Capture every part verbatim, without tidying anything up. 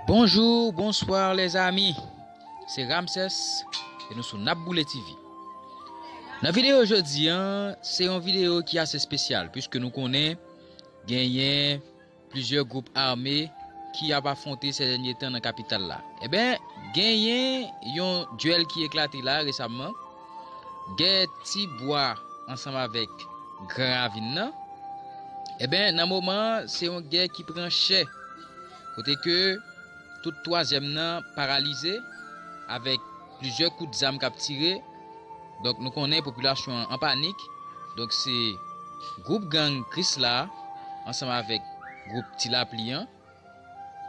Bonjou, bonswa lèzami. Se Ramsès e nou sou N ap Boule T V. Nan videyo jodi a, se yon videyo ki ase espesyal, piske nou konnen genyen plizyè gwoup ame ki ap afwonte sè dènye tan nan kapital la. Eben, genyen yon dyèl ki eklate la resaman. Gè Ti Bwa ansanm avèk Gran Ravin nan. Eben, nan moman an, se yon gè ki pran chè, kote ke tout twazyèm nan paralize avèk plizyè kout zam k ap tire. Donk, nou konnen popilasyon an an panik. Donk, se gwoup gang Krisla ansanm avèk gwoup Ti Lapli an,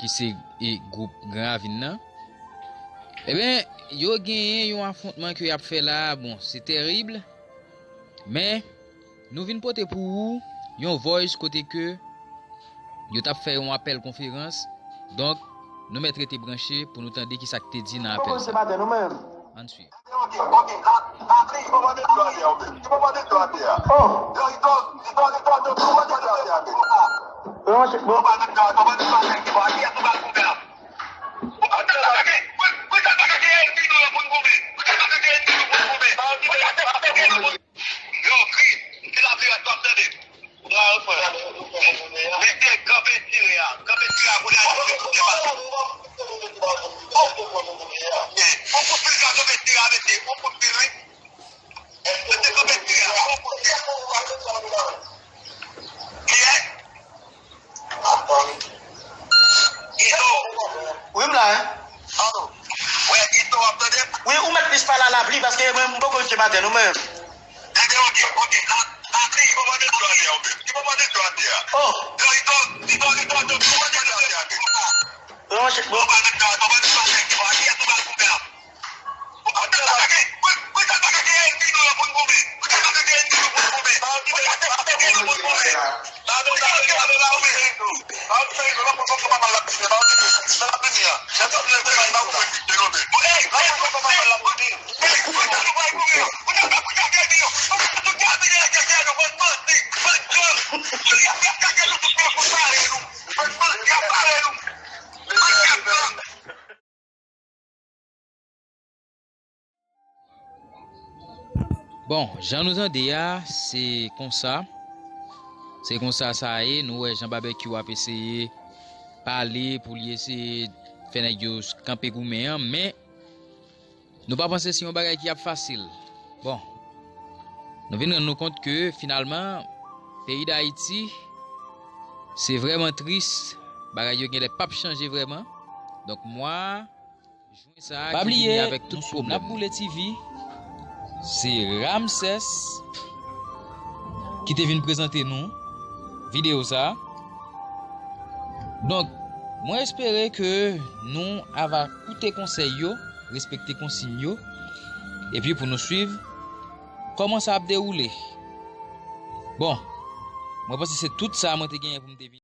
ki se, e, gwoup Gran Ravin nan. Eben, yo genyen yon afwontman ke y ap fè la a, bon, se tèrib, men nou vin pote pou ou yon voice kote ke yo t ap fè yon apèl konferans. Donk, nou mèt rete branche pou nou tande ki sa k te di nan apèl sa. Ann swiv. Ok, ok, la, la, li pa mande dlo atè a, ou menm. Li pa mande dlo atè a. Oh. Yo, li to, li to, li to, li pa mande dlo atè a, menm. Non, se bon. Ou pa mande dlo, ou pa mande dlo atè a, ki pa, ki a, ou pa kouvè. Ou pa mande dlo atè a, ki, ki, ki sa pa ka gen enmi nou yo pou n goumen. Ki sa pa ka gen enmi nou pou n goumen. Ki sa pa ka gen enmi nou pou n Yo, Kris, m te la priye, w ap tande. Mete kanpe tire a. Kanpe tire a, kounye a, nou koute pa. On kout pil ka kanpe tire a, mete. On kout pil, wi. Mete kanpe tire a, on kout pil. Kiyès? Ito. Wi, m la, hein. Alo. Wè, Ito, w ap tande m? Wi, ou mèt plis pale a lapli, paske mwen, m poko rive maten, ou menm. Ebyen, ok, ok. La, lapli, ki moman de dlo atè a, ou menm? Ki moman de dlo atè a? Oh. Yo, Ito, Ito, Ito, Ito, ki moman de dlo atè a, menm? Non, se bon. Moman de dlo atè a, moman de dlo atè a, ki moman de dlo atè a? Bon, jan nou tande a, se konsa. Se konsa sa ye. Nou wè jan Babekyou ap eseye pale pou li eseye fè nèg yo kanpe goumen an, men nou pa panse se yon bagay ki ap fasil. Bon, nou vin rann nou kont ke finalman, peyi Dayiti, se vrèman tris. Bagay yo genlè p ap chanje vrèman. Donk, mwa Jen sa a ki vini avèk tout pwoblèm. Pa bliye, nou sou N ap Boule T V. Se Ramsès ki te vin prezante nou videyo sa a. Donk, mwen espere ke nou ava koute konsèy yo, respekte konsiy yo, epi pou nou swiv kòman sa ap dewoule. Bon, mwen panse se tout sa mwen te genyen pou m te vin.